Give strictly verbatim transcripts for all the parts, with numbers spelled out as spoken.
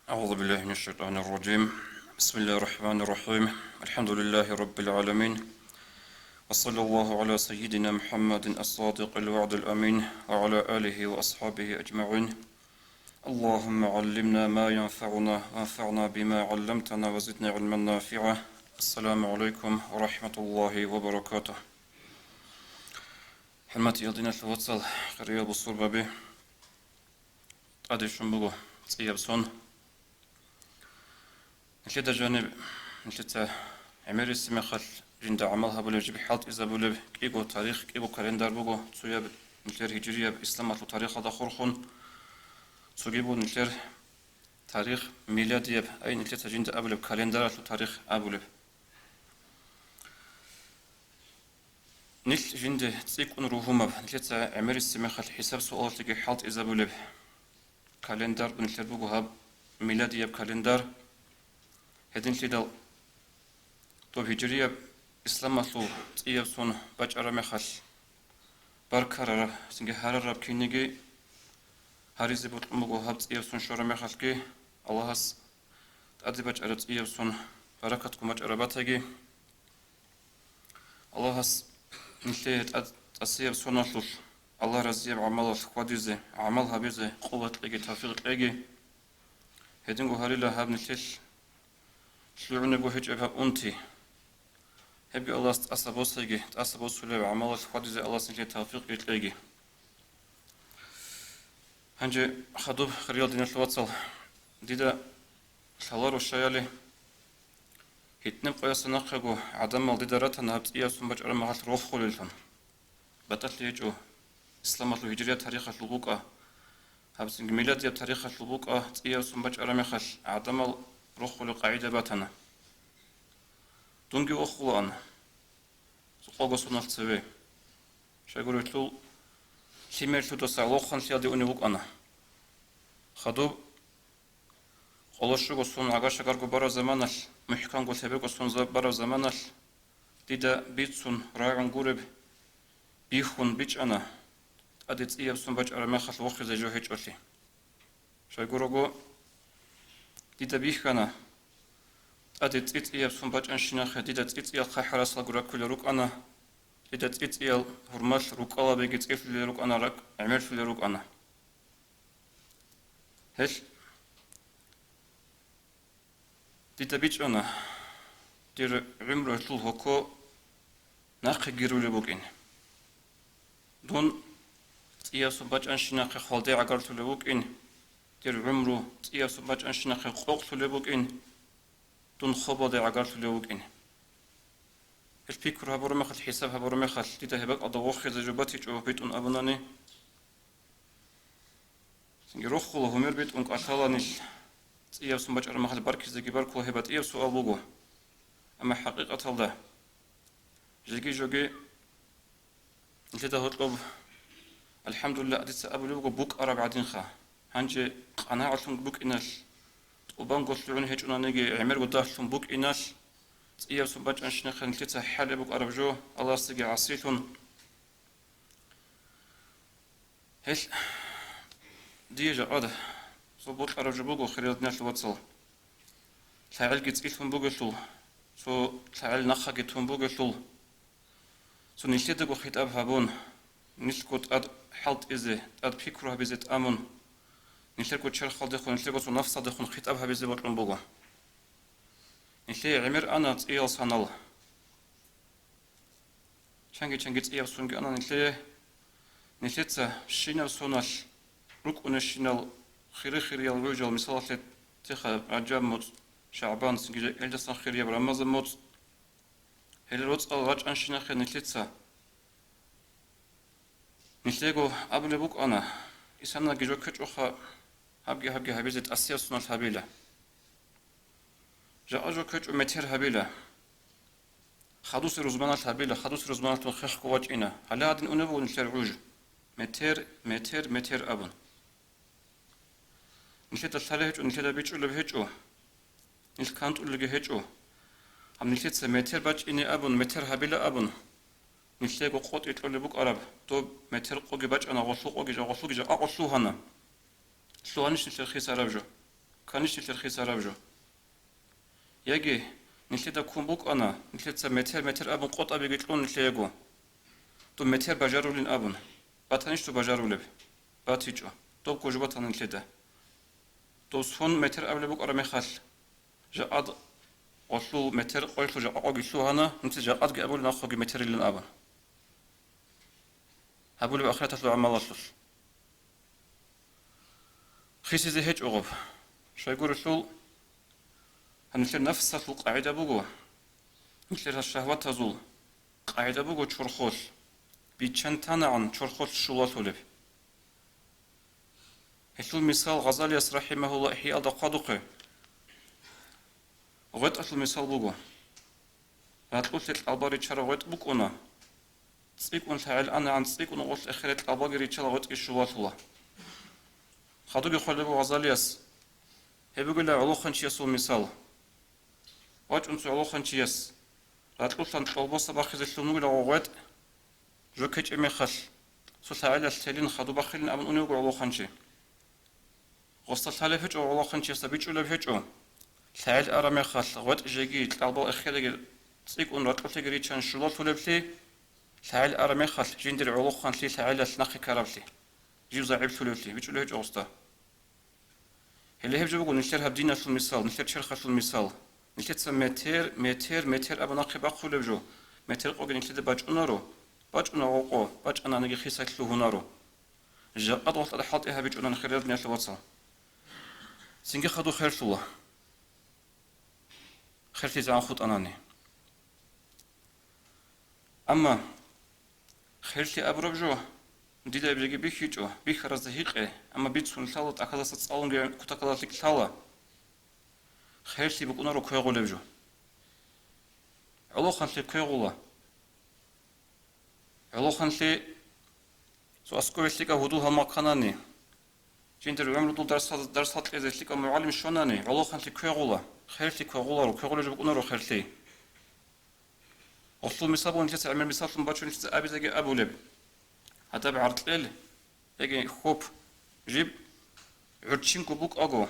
أعوذ بالله من الشيطان الرجيم. بسم الله الرحمن الرحيم. الحمد لله رب العالمين. وصلى الله على سيدنا محمد الصادق الوعد الأمين وعلى آله وأصحابه أجمعين. اللهم علمنا ما ينفعنا وانفعنا بما علمتنا وزدنا علما نافعا. السلام عليكم ورحمة الله وبركاته. ХӀурматиял диналъул вацал, хириял бусурбаби, тӀаде щун буго цӀияб сон. Нилъеда жаниб, нилъеца гӀемерисеб мехалъ жинда гӀамал гьабулеб, жиб хӀалтӀизабулеб кӀиго тарих, кӀиго календар буго, цояб нилъер гьижрияб исламалъул тарихалда хурхун, цоги буго нилъер тарих миладияб, ай нилъеца жинда абулеб календаралъул тарих абулеб. Нилъ жинде цӀикӀкӀун ругьунаб, нилъеца гӀемерисеб мехалъ хӀисаб-суалалъеги хӀалтӀизабулеб календар нилъер буго гьаб миладияб календар. Гьединлъидал доб гьижрияб исламалъул цӀияб сон бачӀараб мехалъ баркарараб, цинги гьарараб кинниги гьаризе бокьун буго гьаб цӀияб сон щвараб мехалъги, Аллагьас тӀаде бачӀараб цӀияб сон баракатгун бачӀараб батаги. Аллагьас нилъее тӀад-, тӀасияб соналъулъ Аллагь разияб гӀамалалъ хьвадизе, гӀамал гьабизе къуват кьеги, тавфикъ кьеги. Гьединго гьарила гьаб нилъелъ лъугӀунебго гьечӀеб гьаб унти. Гьебги Аллагьас тӀаса босейги, тӀаса босулеб гӀамалалъ хьвадизе Аллагьас нилъее тавфикъги кьеги. Гьанже хадуб, хириял диналъул вацал, дида лъаларо щаяли, гьитӀинаб къоясда нахъего гӀадамал дида ратана гьаб цӀияб сон бачӀараб мехалъ рохулеллъун. БатӀалъи гьечӀо, исламалъул гьижрияб тарихалъул букӀа, гьаб цинги миладияб тарихалъул букӀа цӀияб сон бачӀараб мехалъ гӀадамал рохулеб къагӀида батана. Дунги вохулаан къого соналъ цеве. Щайгурелъул лъимерлъудаса лоханлъиялде унев вукӀана. Хадуб къоло щуго сон гӀагар-шагарго бараб заманалъ, мухӀканго лъебего сон за-, бараб заманалъ, дида бицун рагӀун гуреб бихьун бичӀчӀана, тӀаде цӀияб сон бачӀараб мехалъ вохизе жо гьечӀолъи. Щайгурого, дида бихьана, тӀаде цӀи-цӀияб сон бачӀанщинахъе дида цӀи-цӀиял хъахӀарасалго раккулел рукӀана, дида цӀи-цӀиял гьурмалъ рукӀкӀалабиги цӀилъулел рукӀана, ракӀ гӀемерлъулел рукӀана. Гьелъ дида бичӀчӀана, дир гӀумруялъул гьоко нахъе гирулеб букӀин. Дун цӀияб сон бачӀанщинахъе хвалде гӀагарлъулеб букӀин, дир гӀумру цӀияб сон бачӀанщинахъе къокълъулеб букӀин, дун хобалде гӀагарлъулев вукӀин. Гьел пикру гьабураб мехалъ, хӀисаб гьабураб мехалъ, дида гьеб бакӀалда вохизе жо батичӀо битӀун абунани, цинги рохула гьумер битӀун кӀалъала нилъ. ЦӀияб сон бачӀараб мехалъ баркизеги баркула, гьеб батӀияб суал буго. Амма хӀакъикъаталда жеги-жоги нилъеда гьоркьоб, алхӀамдулиллагь, дица абулеб буго букӀараб гӀадинха. Гьанже къанагӀалъун букӀиналъ, тӀубанго лъугӀун гьечӀонаниги гӀемерго дагьлъун букӀиналъ, цӀияб сон бачӀанщинахъе нилъеца хӀалеб букӀараб жо, Аллагьасдаги гӀасилъун. Гьелъ дие жакъа цо бокьараб жо буго, хириял диналъул вацал. ЛъагӀелги цӀилъун бугелъул, цо лъагӀел нахъаги тун бугелъул, цо нилъедаго хитӀаб гьабун, нилъго тӀад хӀалтӀизе, тӀад пикру гьабизе тӀамун, нилъерго черхалдехун, нилъерго цо нафсалдехун хитӀаб гьабизе бокьун буго. Нилъее гӀемер ана цӀиял санал. Чанги-чанги цӀияб сонги ана нилъее. Нилъеца щинаб соналъ рукӀунещинал хири-хириял гӀужал, мисалалъе, теха Ражаб муцӀ, ШагӀбан, цинги гьелдасан хирияб Рамазан муцӀ. Гьел роцӀал рачӀанщинахъе нилъеца. Нилъего абулеб букӀана, исанаги жо ккечӀоха, гьабги-гьабги гьабизе тӀасияб соналъ гьабила. Жакъа жо ккечӀо метер гьабила. Хадусе рузманалъ гьабила, хадусе рузманалъун хехго вачӀина. Гьале гьадин унеб буго нилъер гӀуж. Метер, метер, метер абун. Нилъеда лъалеб гьечӀо, нилъеда бичӀчӀулеб гьечӀо. Нилъ кантӀулелги гьечӀо. Гьаб нилъеца метер бачӀине абун, метер гьабила абун, нилъего къотӀи кьолеб букӀараб, доб метер къоги бачӀана, гъолъул къоги жа, гъолъулги жа, къа гъолъул гьана. Лъугьанищ нилъер хисараб жо? батанищ нилъер хисараб жо. Яги нилъеда ккун букӀана, нилъеца метер-метер абун къотӀабиги кьун нилъеего. Дун метер бажарулин абун. Батанищ дун бажарулеб? БатичӀо. Доб гожбатана нилъеда. Дов сон метер абулеб букӀараб мехалъ, жакъад гъолъул метер къоялъул жакъа къоги лъугьана, нилъеца жакъадги абулеб нахъоги метерилан абун. Гьабулеб ахираталъул гӀамалалъулъ. Хисизе гьечӀо гъоб. Щайгурелъул, гьанилъер нафсалъул къагӀида буго, нилъер шагьватазул къагӀида буго чорхолъ, биччан танагӀан чорхолъ щулалъулеб. Гьелъул мисал Гъазалияс рахӀимагьулла ИхӀяалда хъвадухъе. ГъветӀалъул мисал буго. Ракьулъе кьалба ричараб гъветӀ букӀуна. ЦӀикӀкӀун лъагӀел анагӀан цӀикӀкӀун гъолъ эхере кьалбаги ричала гъветӀги щулалъула. Хадуги хъвалеб буго Гъазалияс. Гьеб бугила гӀолохъанчиясул мисал. ВачӀун цо гӀолохъанчияс, ракьулъан кьолбоса бахизе лъун вугила гъо гъветӀ, жо ккечӀеб мехалъ, цо лъагӀелалъ телин хадуб бахилин абун унев вуго гӀолохъанчи. Гъосда лъалеб гьечӀо, гӀолохъанчиясда бичӀчӀулеб гьечӀо. ЛъагӀел араб мехалъ, гъветӀ жеги, кьалбал эхереги цӀикӀкӀун ракьулъеги ричан щулалъулеблъи, лъагӀел араб мехалъ, жиндир гӀолохъанлъи лъагӀелалъ нахъе ккараблъи, жив загӀиплъулевлъи, бичӀчӀулеб гьечӀо гъосда. Гьеле гьеб жо буго нилъер гьаб диналъул мисал, нилъер черхалъул мисал. Нилъеца метер, метер, метер абун нахъе бахъулеб жо, метер къоги нилъеда бачӀунаро, бачӀуна гъо къо, бачӀананиги хисалъ лъугьунаро. Жакъа дол тӀад хӀалтӀи гьабичӀунан хириял диналъул вацал. Цинги хадуб херлъула. ХерлъизегӀан хутӀанани. Амма херлъи абураб жо, дида гьеб жеги бихьичӀо, бихьаразда гьикъе, амма бицун лъала, тӀахьазда цӀалунги кутакалда лъикӀ лъала. Херлъи букӀунаро квегъулеб жо. ГӀолохъанлъи квегъула. ГӀолохъанлъи цо аскӀове лъикӀаб гьудул гьалмагъ кканани, жиндир гӀумрудул дарс, дарс гьакьизе лъикӀаб мугӀалим щванани, гӀолохъанлъи квегъула, херлъи квегъуларо, квегъулеб жо букӀунаро херлъи. Гъолъул мисал буго нилъеца гӀемер мисаллъун бачун нилъеца абизеги абулеб. Гьадаб гӀаркьел, яги хьоп, жиб гӀурччинго букӀаго,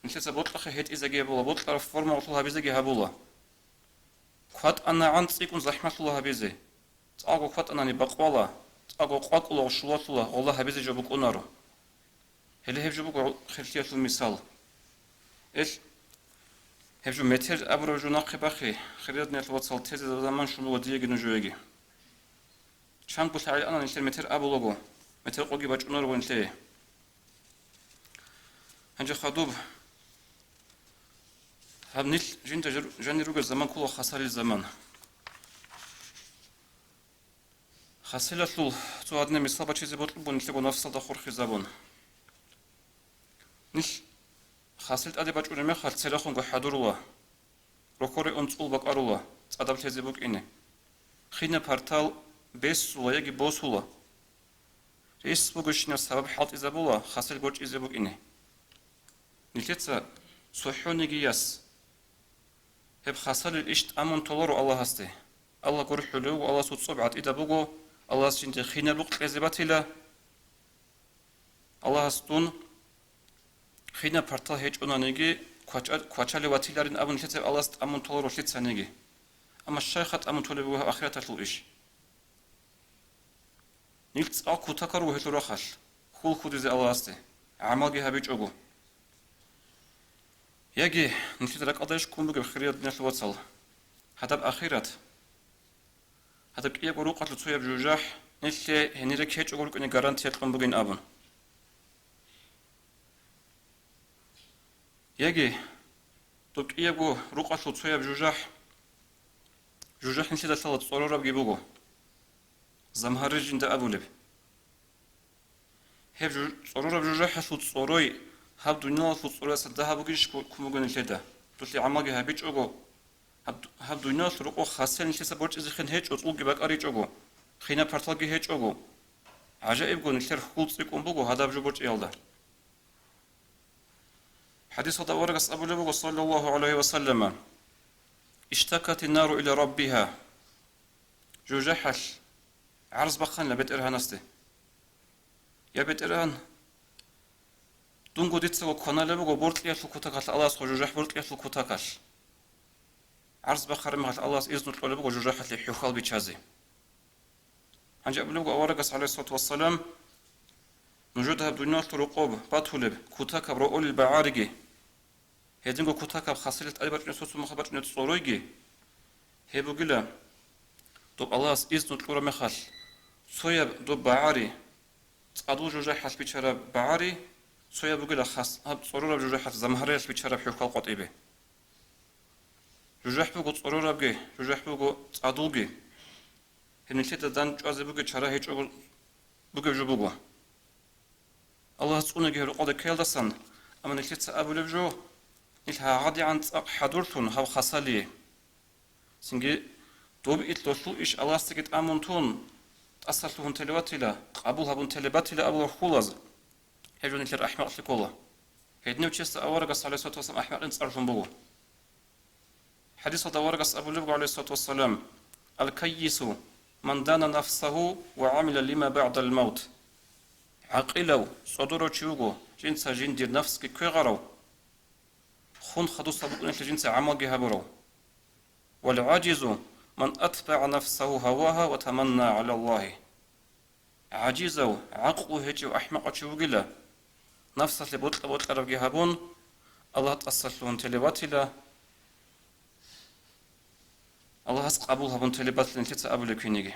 нилъеца бокьахъе гьетӀизеги гьабула, бокьараб форма гъолъул гьабизеги гьабула. КватӀанагӀан цӀикӀкӀун захӀмалъула гьабизе. ЦӀакъго кватӀанани бакъвала, цӀакъго къвакӀула, щулалъула, гъолда гьабизе жо букӀунаро. Гьеле гьеб жо буго херлъиялъул мисал. Эл, гьеб жо метер абураб жо нахъе бахъи, хириял диналъул вацал, тезе заман щун буго диеги нужееги. Чанго лъагӀел ана нилъер метер абулаго, метер къоги бачӀунаро нилъее. Гьанже хадуб, гьаб нилъ жинда жер-, жанир ругел заман ккола хасалил заман. Хасилалъул цо гьадинаб мисал бачизе бокьун буго нилъего нафсалда хурхизабун. Нилъ хасил тӀаде бачӀунеб мехалъ церехунго хӀадурула, рохьоре ун цӀул бакӀарула, цӀадаб лъезе букӀине. Хинаб партал бесула яги босула. Рес бугебщинаб сабаб хӀалтӀизабула хасил борчӀизе букӀине. Нилъеца цохӀониги яс. Гьеб хасалил иш тӀамун толаро Аллагьасде. Аллагь гурхӀулев вуго, Аллагьасул цӀоб гӀатӀида буго, Аллагьас жинде хинаб рукъ кьезе батила. Аллагьас дун хинаб партал гьечӀонаниги, квача-, квачалев ватиларин абун нилъеца Аллагьас тӀамун толаро лъицаниги. Амма щайха тӀамун толеб буго гьаб ахираталъул иш? Нилъ цӀакъ кутакал руго гьелъул рахъалъ, хьул хьудизе Аллагьасде, гӀамалги гьабичӀого. Яги нилъеда ракӀалда иш ккун бугеб, хириял диналъул вацал, гьадаб ахират, гьадаб кӀиябго рукъалъул цояб жужахӀ нилъее гьенире ккечӀого рукӀине гарантия кьун бугин абун. Яги доб кӀиябго рукъалъул цояб жужахӀ, жужахӀ нилъеда лъала цӀорорабги буго, замгьарри жинда абулеб. Гьеб жу-, цӀорораб жужахӀалъул цӀорой гьаб дуниялалъул цӀоройаса дагьаб бугищ кку-, ккун буго нилъеда? Дулъе гӀамалги гьабичӀого, гьаб, гьаб дуниялалъул рокъоб хасел нилъеца борчӀизехъин гьечӀо, цӀулги бакӀаричӀого, хинаб парталги гьечӀого. ГӀажаибго нилъер хьул цӀикӀкӀун буго гьадаб жо борчӀиялда. ХӀадисалда аварагас абулеб буго, саллаллагьу гӀалайгьи ва саллама: «Иштакатин нару иля раббигьа». ЖужахӀалъ гӀарз бахъанила БетӀергьанасде: «Я БетӀергьан, Дунго дицаго кваналеб буго боркьиялъул кутакалъ Аллагьасухъа жужахӀ боркьиялъул кутакалъ. ГӀарз бахъараб мехалъ Аллагьас изну кьолеб буго жужахӀалъе хӀухьал бичазе. Гьанже абулеб буго аварагас, гӀалайгьиссалату вассалам, нужеда гьаб дуниялалъул рокъоб батулеб кутакаб роолил багӀариги, гьединго кутакаб хасилат тӀаде бачӀунеб, цо-цо мехалъ бачӀунеб цӀоройги, гьеб бугила, доб Аллагьас изну кьураб мехалъ, цояб доб багӀари, цӀадул жужахӀалъ бичараб багӀари, цояб бугила хас-, гьаб цӀорораб жужахӀалъ замгьараялъ бичараб хӀухьал къватӀибе. ЖужахӀ буго цӀорорабги, жужахӀ буго цӀадулги. Гьеб нилъеда дандчӀвазе бугеб чара гьечӀого бугеб жо буго. Аллагьас цӀунаги гьеб рокъода ккеялдасан, амма нилъеца абулеб жо, нилъ гьагъадигӀан цӀакъ хӀадурлъун гьаб хасалие. Цинги доб ил долъул иш Аллагьасдаги тӀамун тун, тӀасалъугьун телебатила, къабул гьабун телебатила абулеб хьулаз, гьеб жо нилъер ахӀмакълъи ккола. Гьединав чиясда аварагас, гӀалайгьиссалату вассалам, ахӀмакълъи цӀарлъун буго. ХӀадисалда аварагас абулеб буго, гӀалайгьиссалату вассалам: «Аль-каййису ман дана нафсагьу ва гӀамила лима багӀдал мавт». ГӀакъилав, цӀодорав чи вуго, жинца жиндир нафсги квегъарав, хун хадусаб букӀунелъе жинца гӀамалги гьабурав. «Валь-гӀажизу ман атбагӀа нафсагьу гьавагьа ва таманна гӀала Аллагьи». ГӀажизав, гӀакълу гьечӀев ахӀмакъав чи вугила, нафсалъе бокьа-бокьарабги гьабун, Аллагь тӀасалъугьун телебатила, Аллагьас къабул гьабун телебатила нилъеца абулеб киниги.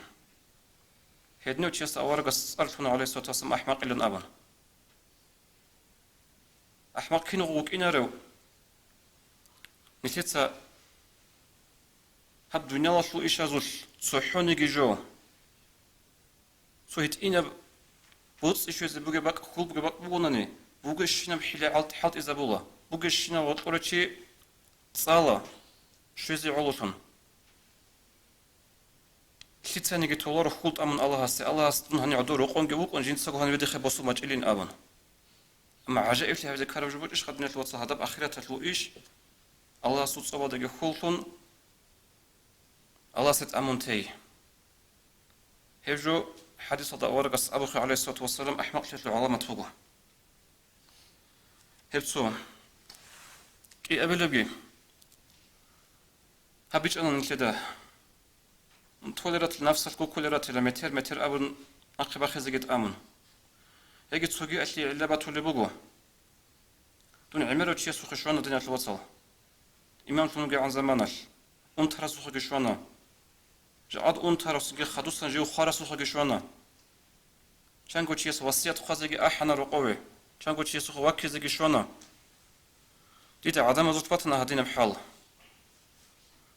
Гьединав чиясда аварагас цӀарлъуна, гӀалайгьиссалату вассалам, ахӀмакъилан абун. АхӀмакъ кинго вукӀинарев? Нилъеца гьаб дуниялалъул ишазулъ цохӀониги жо. Цо гьитӀинаб боцӀи щвезе бугеб бакӀ, хьул бугеб бакӀ бугонани, бугебщинаб хӀила хӀалт-, хӀалтӀизабула, бугебщинаб гъоркьорав чи цӀала, щвезе гӀололъун. Лъицаниги толаро хьул тӀамун Аллагьасде, Аллагьас дун гьанив гӀодов рокъонги вукӀун, жинцаго гьанив гьедихъе босун бачӀилин абун. Амма гӀажаиблъи гьабизе ккараб жо букӀищ хадуб нилъ, вацал, гьадаб ахираталъул иш, Аллагьасул цӀобалдаги хьуллъун, Аллагьасде тӀамун тей. Гьеб жо хӀадисалда аварагас абухъе, гӀалайгьиссалату вассалам, ахӀмакълъиялъул гӀаламат буго. Гьеб цо. КӀиабилебги гьабичӀана нилъеда. Толератил нафсалъ гуккулератила метер-метер абун ахъе бахъизеги тӀамун. Яги цоги алъие гӀилла батулеб буго. Дун гӀемерав чиясухъе щвана, диналъул вацал. Имамлъун вугегӀан заманалъ. Унтарасухъеги щвана. Жагьад унтарасухъеги хадусан жив хварасухъеги щвана. Чанго чияс васият хъвазеги ахӀана рокъове, чанго чиясухъе ваккизеги щвана. Дида гӀадамазулъ батана гьадинаб хӀал.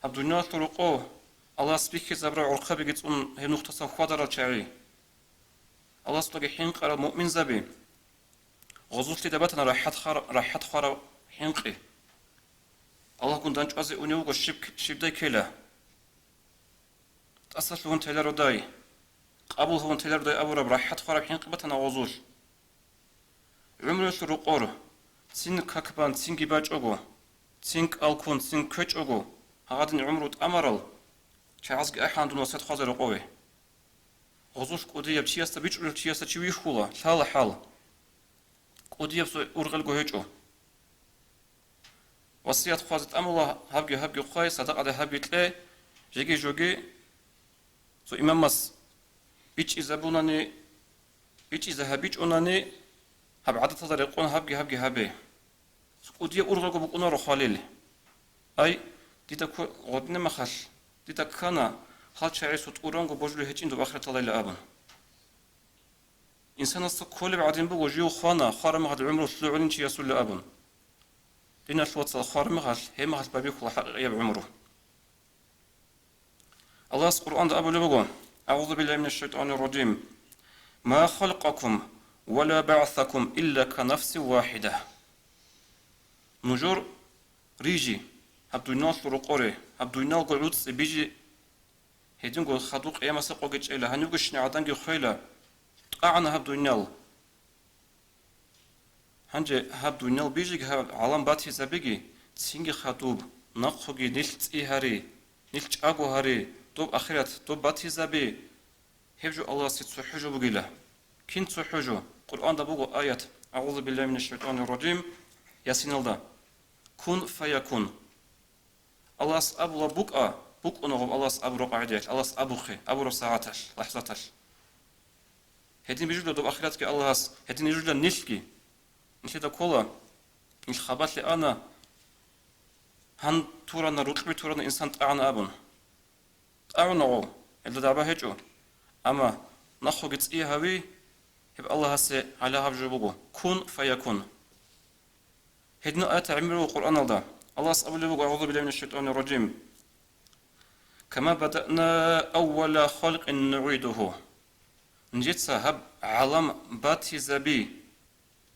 Гьаб дуниялалъул рокъов Аллагьас бихьизабураб гӀурхъабиги цӀун гьеб нухдасан хьвадарал чагӀи. Аллагьасдаги хӀинкъарал муъминзаби. Гъозулъ дида батана рахӀат хар-, рахӀат хвараб хӀинкъи. Аллагьгун дандчӀвазе унев вуго щиб-, щибдай ккела. ТӀасалъугьун телародай, къабул гьавун телародай абураб рахӀат хвараб хӀинкъи батана гъозулъ. ГӀумруялъул рокъор, цин какбан, цинги бачӀого, цин кӀал ккун, цин кквечӀого, гьагъадин гӀумру тӀамарал чагӀазги ахӀана дун васият хъвазе рокъове. Гъозулъ кӀудияб чиясда, бичӀчӀулев чиясда чи вихьула, лъала хӀал. КӀудияб цо ургъелго гьечӀо. Васият хъвазе тӀамула, гьабги-гьабги хъвай, садакъаде гьабги кье, жеги-жоги цо имамас бичӀчӀизабунани, бичӀчӀизе гьабичӀунани, гьаб гӀадаталда рекъон гьабги-гьабги гьабе. КӀудияб ургъелго букӀунаро хвалил. Ай, дида ккве-, гъодинаб мехалъ, дида ккана, гьал чагӀи цо тӀуранго божулев гьечӀин доб ахираталайила абун. Инсанасда кколеб гӀадин буго жив хвана, хвараб мехалъ гӀумру лъугӀулин чиясулин абун. Диналъ вацал, хвараб мехалъ, гьеб мехалъ байбихьула хӀакъикъияб гӀумру. Аллагьас Къуръанда абулеб буго: «АгӀузу биллагьи минаш шайтӀанир ражим. Ма халкъакум ва ла багӀсакум илла ка нафсин вахӀида». Нужер рижи, гьаб дуниялалъул рокъоре, гьаб дуниялго гӀуцӀи бижи, гьединго хадуб къиямасеб къоги чӀела, гьанивгощинаб гӀадамги хвела, тӀагӀана гьаб дуниял. Гьанже гьаб дуниял бижиги, гьаб гӀалам батизабиги, цинги хадуб, нахъеги нилъ цӀи гьари, нилъ чӀаго гьари, доб ахират, доб батизаби, гьеб жо Аллагьасе цохӀо жо бугила. Кин цохӀо жо? Къуръанда буго аят: АгӀузу биллагьи минаш шайтӀанир ражим. Ясиналда. Кун фаякун. Аллагьас абула букӀа, букӀуна гъоб Аллагьас абураб къагӀидаялъ, Аллагьас абухъе, абураб сагӀаталъ, лахӀзаталъ. Гьедин бижула доб ахиратги Аллагьас, гьедин бижула нилъги. Нилъеда ккола, нилъ хабалъе ана, гьан турана, рукъби турана инсан тӀагӀана абун. ТӀагӀуна гъов, гьелда дагӀба гьечӀо. Амма нахъоги цӀия гьави, гьеб Аллагьасе гьале гьаб жо буго, кун фаякун. Гьедин аят гӀемер буго Къуръаналда. Аллагьас абулеб буго, АгӀузу биллагьи минаш шайтӀанир ражим. Кама бадана аввала халкъин нугӀидуху. Нижеца гьаб гӀалам батизаби,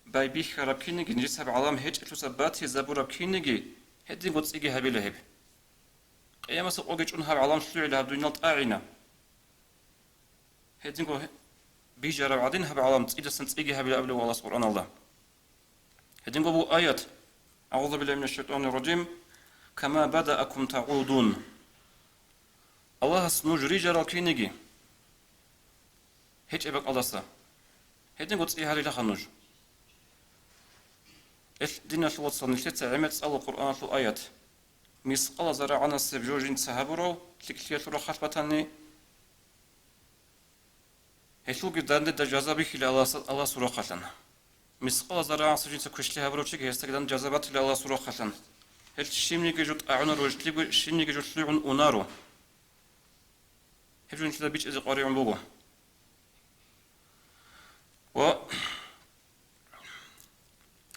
байбихьараб киниги, нижеца гьаб гӀалам гьечӀелъуса батизабураб киниги, гьединго цӀиги гьабила гьеб. Къиямасеб къоги чӀун гьаб гӀалам лъугӀила гьаб дунял тӀагӀина. Гьединго бижараб гӀадин гьаб гӀалам цӀидасан цӀиги гьабила абулев Аллагьас Къуръаналда. Гьединго буго аят, АгӀузу биллагьи минаш шайтӀанир ражим, кама бадаакум тагӀудун. Аллагьас нуж рижарал киниги гьечӀеб бакӀалдаса. Гьединго цӀи гьарилаха нуж. Эл диналъул вацал, нилъеца гӀемер цӀалу Къуръаналъул аят. Мискъала зарагӀанасеб жо жинца гьабурав, лъикӀлъиялъул рахъалъ батани, гьелъулги данде да жаза бихьила Аллагьас, Аллагьасул рахъалъан. Мискъала зарагӀанасеб жинца квешлъи гьабурав чиги гьесдаги данде жаза батила Аллагьасул рахъалъан. Гьел щибниги жо тӀагӀунаро, щибниги жо лъугӀун унаро. Гьеб жо нилъеда бичӀчӀизе къваригӀун буго. Ва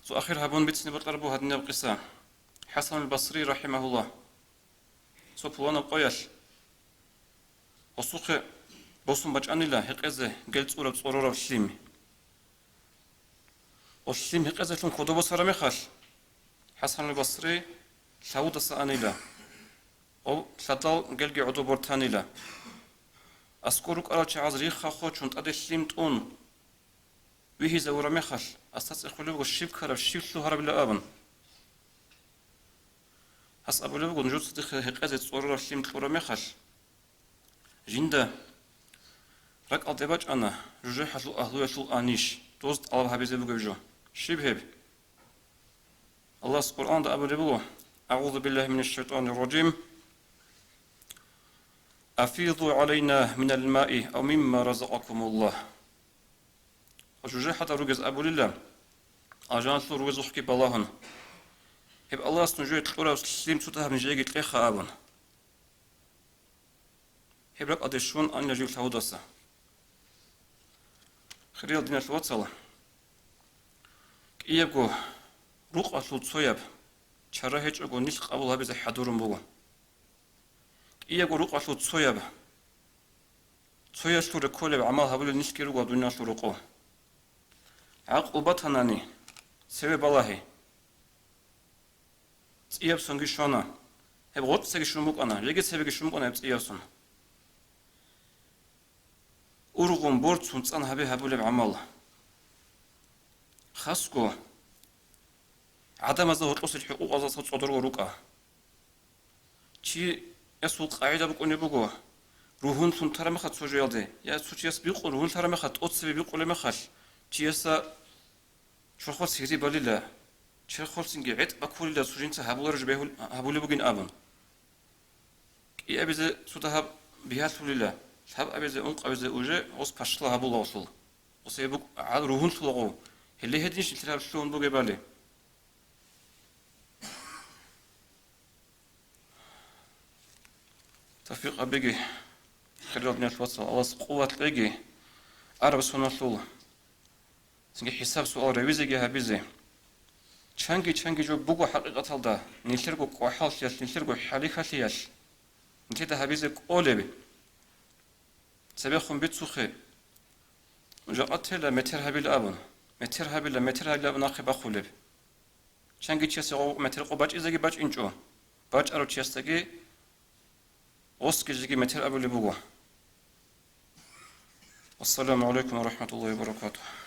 цо ахир гьабун бицине бокьараб буго гьадинаб къиса. ХӀасанул Басри рахӀимагьуллагь, цо пуланаб къоялъ гъосухъе босун бачӀанила гьекъезе гел цӀураб цӀорораб лъим. Гъо лъим гьекъезелъун кодоб босараб мехалъ, ХӀасанул Басри лъавудаса анила. Гъо лъадал гелги гӀодоб бортанила. АскӀор рукӀарал чагӀаз рихха хочун тӀаде лъим тӀун вихьизавураб мехалъ, гьасда цӀехолеб буго щиб ккараб, щиб лъугьарабила абун. Гьас абулеб буго, нужеца дихъе гьекъезе цӀорораб лъим кьураб мехалъ, жинда ракӀалде бачӀана жужахӀалъул агьлуялъул аниш, доз тӀалаб гьабизе бугеб жо. Щиб гьеб? Аллагьас Къуръанда абулеб буго, АгӀузу биллагьи минаш шайтӀанир ражим, «Афиду гӀалайна минал маи ав мимма разакъакумуллагь». ЖужахӀалда ругез абулила, алжаналъул ругезухъги балагьун, гьеб Аллагьас нужее кьураб лъим цо дагьаб нижееги кьеха абун. Гьеб ракӀалде щун анила жив лъавудаса. Хириял диналъул вацал, кӀиябго рукъалъул цояб чара гьечӀого нилъ къабул гьабизе хӀадурун буго. КӀиябго рукъалъул цояб, цоялъул рекколеб гӀамал гьабулел нилъги руго дуниялалъул рокъов. ГӀакълу батанани, цеве балагье. ЦӀияб сонги щвана. Гьеб гъоркьцаги щун букӀана, жеги цебеги щун букӀана гьеб цӀияб сон. Ургъун, борцун цӀан гьабе гьабулеб гӀамал. Хасго гӀадамазда гьоркьосел хӀукъукъазда цо цӀодорго рукӀа. Чиясул къагӀида букӀунеб буго, ругьунлъун тараб мехалъ цо жоялде, я цо чияс бикъун ругьунлъараб мехалъ, тӀоцебе бикъулеб мехалъ, чиясда чорхолъ гьири балила, чорхолъинги гӀетӀ бакулила цо жинца гьабулареб жо бегьул-, гьабулеб бугин абун. КӀиабизе цо дагьаб бигьалъулила, лъабабизе, ункъабизе уже гъос пашла гьабулагъулъул. Гъосие букӀ-, гьал ругьунлъулагъу, гьеле гьединищ нилъер гьаб лъугьун бугебали. Тавфикъ гьабеги, хириял диналъул вацал, Аллагьас къуват кьеги, араб соналъул цинги хӀисаб-суал, ревизияги гьабизе. Чанги-чанги жо буго хӀакъикъаталда, нилъерго кӀвахӀаллъиялъ, нилъерго хӀалихьалъиялъ, нилъеда гьабизе кӀолеб. Цебехун бицухъе, жакъа тела метер гьабила абун, метер гьабила, метер гьабила абун нахъе бахъулеб. Чанги чиясе гъо-, метер къо бачӀизеги бачӀинчӀо, бачӀарав чиясдаги гъосги жеги метер абулеб буго. Ассаламу гӀалайкум ва рахӀматуллагьи ва баракатугьу.